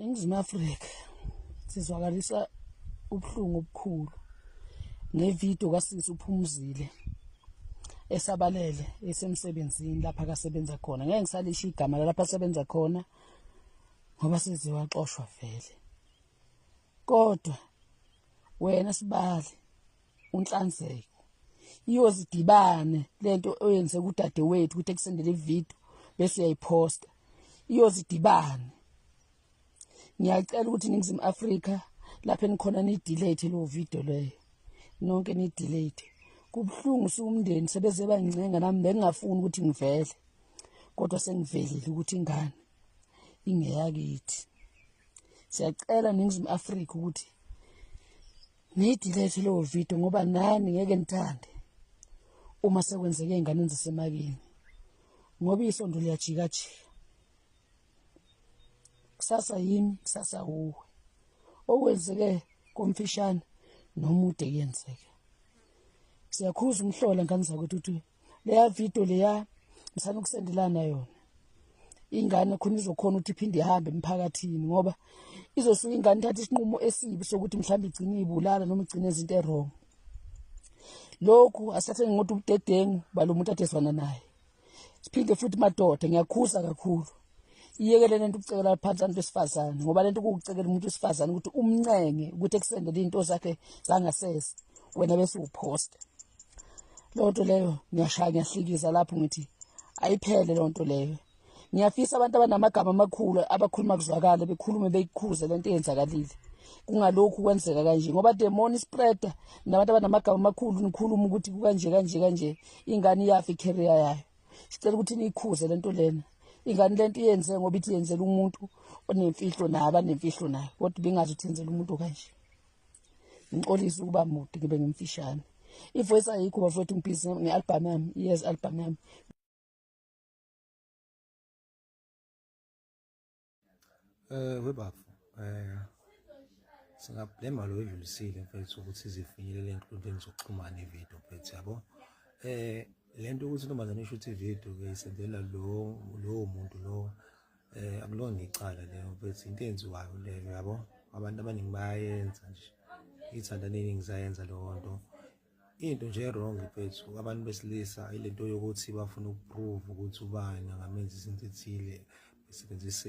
Ningizimu Afrika sizwakalisa ubuhlungu obukhulu ngevidiyo kasisi uPhumzile esabalele esemsebenzini lapha akasebenza khona. Ngeke ngisalisho igama lalapha asebenza khona ngoba seze waxoshwa vele. Kodwa wena sibali unhlanzeko iyozidibane lento oyenze kudadewethu ukuthi ekusendele ividiyo bese uyayiphosta iyozidibane. Ngiyacela ukuthi iNingizimu Afrika lapho enikhona niyidelete leyo video leyo, nonke niyidelete. Kubuhlungu siwumndeni, sebeze bangincenga nami bengingafuni ukuthi ngivele, kodwa sengivelile ukuthi ingane ingeyakithi. Siyacela Ningizimu Afrika ukuthi niyidelete leyo video ngoba nani ngeke nithande uma sekwenzeke ey'nganeni zasemakini, ngoba isondo liyajikajika. Kusasa yimi, kusasa wuwe. Okwenzeke komfishane nomude kuyenzeka. Siyakhuza umhlola ngane zakwethu ukuthi leya video leya ngisana ukusendelana yona ingane khona izokhona ukuthi iphinde ihambe emphakathini, ngoba izosuka ingane ithatha isinqumo esibi sokuthi mhlawumbe igcine ibulala noma igcine izinto erong. Lokhu asithathe ngokuthi ubudedengu balo muntu adezwana naye. Siphinde futhi madoda, ngiyakhuza kakhulu, iyekele lento ukucekela phansi abantu besifazane, ngoba lento kuwukucekela umuntu wesifazane ukuthi umncenge ukuthi ekusendele izinto zakhe zangasese, wena bese uphosta leyo nto leyo. Ngiyashaya ngiyahlikiza lapho ngithi ayiphele leyo nto leyo. Ngiyafisa abantu abanamagama amakhulu abakhuluma kuzwakale bekhulume beyikhuze lento eyenzakalile, kungalokhu kwenzeka kanje, ngoba the more nispreada nabantu abanamagama amakhulu nikhuluma ukuthi kukanje kanje kanje, ingane iyafa i-career yayo. Sicela ukuthi niyikhuze lento lena. Ingane lento iyenze ngoba ithi yenzela umuntu onemfihlo naye, abanemfihlo naye, kodwa ibingazi ukuthi yenzela umuntu kanje. Ngixolise ukuba mude, ngibe ngimfishane. I-voice ayikho bafowethu, ngibhizi nge-album yami, yes, album yami. Webafo, singablema lo edlulisile mfethu ukuthi izifinyelele enkundleni zokuxhumana ividiyo mfethu, yabo. Lento ukuthi intombazane ishuthe ividiyo ke isendela lo lowo muntu lo, akulona icala leyo mfethu, into eyenziwayo leyo, yabo. Abantu abaningi bayayenza nje, iy'thandani ey'ningi zayenza leyo nto. Into nje wrong mfethu, abantu besilisa ilento yokuthi bafuna ukuprove ukuthi ubani angamenza izinto ethile besebenzisa.